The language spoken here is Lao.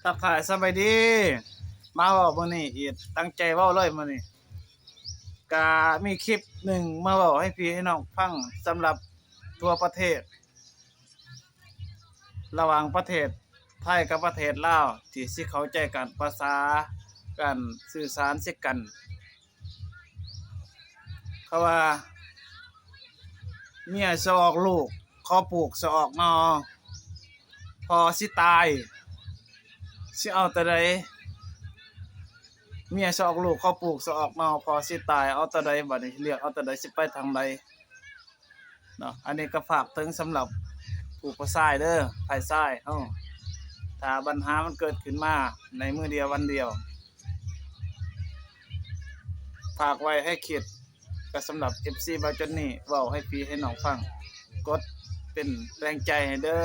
ທັກທາຍສະບາຍດີ ມາເວົ້າມື້ນີ້ອີກ ຕັ້ງໃຈເວົ້າເລີຍມື້ນີ້ ກະມີຄລິບໜຶ່ງມາເວົ້າໃຫ້ພີ່ໃຫ້ນ້ອງຟັງ ສຳລັບທົ່ວປະເທດ ລະຫວ່າງປະເທດໄທກັບປະເທດລາວ ທີ່ຊິເຂົ້າໃຈກັນ ພາສາ ການສື່ສານຊິກັນ ເຂົາວ່າ ເມຍຊິອອກລູກ ຂໍປູກຊິອອກໜໍ່ ພໍ່ຊິຕາຍ ຊິເອົາໂຕໃດ? ເມຍຊິອອກລູກ ຂໍປູກຊິອອກໜໍ່ ພໍ່ຊິຕາຍ ເອົາໂຕໃດ? ບາດນີ້ເລືອກເອົາໂຕໃດ? ຊິໄປທາງໃດເນາະ? ອັນນີ້ກໍຝາກເຖິງສຳລັບຜູ້ ຜູ້ຊາຍເດີ ຝ່າຍຊາຍເຮົາ ຖ້າບັນຫາມັນເກີດຂຶ້ນມາໃນມື້ດຽວວັນດຽວ ຝາກໄວ້ໃຫ້ຄິດ ກໍສຳລັບເອັຟຊີບ່າວຈອນນີ້ ເວົ້າໃຫ້ພີ່ໃຫ້ນ້ອງຟັງ ກົດເປັນແຮງໃຈໃຫ້ເດີ.